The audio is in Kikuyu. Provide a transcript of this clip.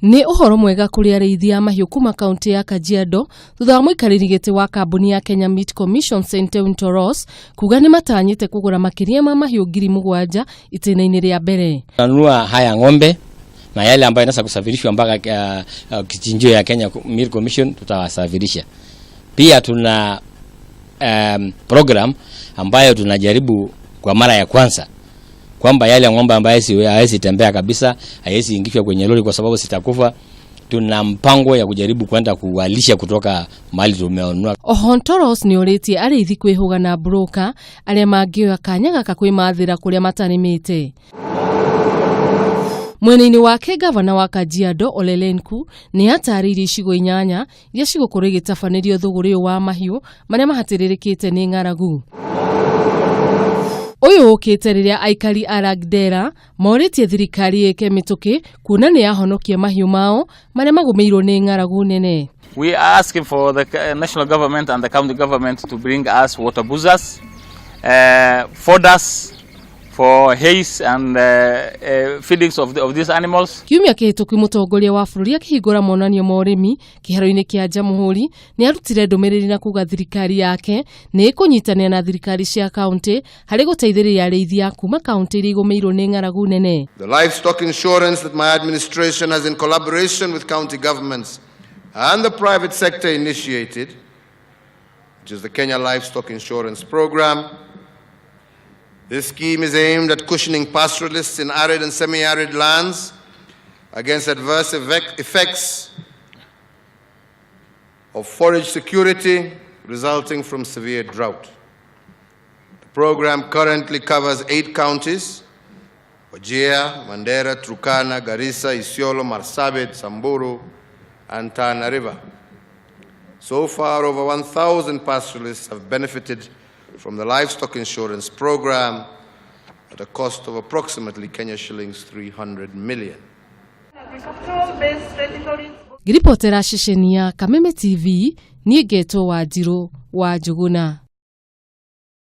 Nĩ ũhoro mwega kũrĩ arĩithi a mahiũ kuma kaunti ya Kajiado thutha wa mũikarĩri gĩtĩ wa kambuni ya Kenya Meat Commission Senteu Toros kuga nĩ matanyĩte kũgũra makĩria ma mahiũ 7,000 itĩna-inĩ rĩa mbere. Tunanunua haya ng'ombe na yale ambayo inaweza kusafirishwa mpaka kichinjio ya Kenya Meat Commission tutawasafirisha. Pia tuna program ambayo tunajaribu kwa mara ya kwanza kwamba yale ng'ombe ambayo hawezi tembea kabisa, hawezi ingishwa kwenye lori kwa sababu sitakufa. Tuna mpango ya kujaribu kwenda kuwalisha kutoka mahali tumenunua. Oho Toros nĩ orĩtie arĩithi kwĩhũga na broker arĩa mangĩoya kanya gaka kwĩmathĩra kũrĩa matarĩmĩte. Mwena-inĩ wake, gavana wa Kajiado Ole Lenku nĩ atarĩirie icigo 8 iria cigũkorwo igĩtabanĩrio thũgũrĩ ũyũ wa mahiũ marĩa mahatĩrĩrĩkĩte nĩ ng'aragu. Ũyũ ũkĩte rĩrĩa aikari a Lagdera morĩtie thirikari ĩke mĩtũkĩ kuona nĩ yahonokia mahiũ mao marĩa magũmĩirwo nĩ ng'aragu nene. We are asking for the national government and the county government to bring us water bowsers, fodders for hays and feedings of these animals. Kiumia kĩhĩtũku, mũtongoria wa bũrũri akĩhingũra monanio ma ũrĩmi kĩharo-inĩ kĩa Jamhuri nĩ arutire ndũmĩrĩri na kuga thirikari yake nĩ ĩkũnyitanĩra na thirikari cia kaunti harĩ gũteithĩrĩria arĩithi a kuma kaunti iria igũmĩirwo nĩ ng'aragu nene. The livestock insurance that my administration has, in collaboration with county governments and the private sector, initiated, which is the Kenya Livestock Insurance Program. This scheme is aimed at cushioning pastoralists in arid and semi-arid lands against adverse effects of forage security resulting from severe drought. The program currently covers eight counties: Wajir, Mandera, Turkana, Garissa, Isiolo, Marsabit, Samburu, and Tana River. So far, over 1,000 pastoralists have benefited from the livestock insurance program at a cost of approximately Kenya shillings 300 million. Ngĩribotera ceceni ya Kameme TV, niĩ ngetwo Wanjirũ wa Njũgũna.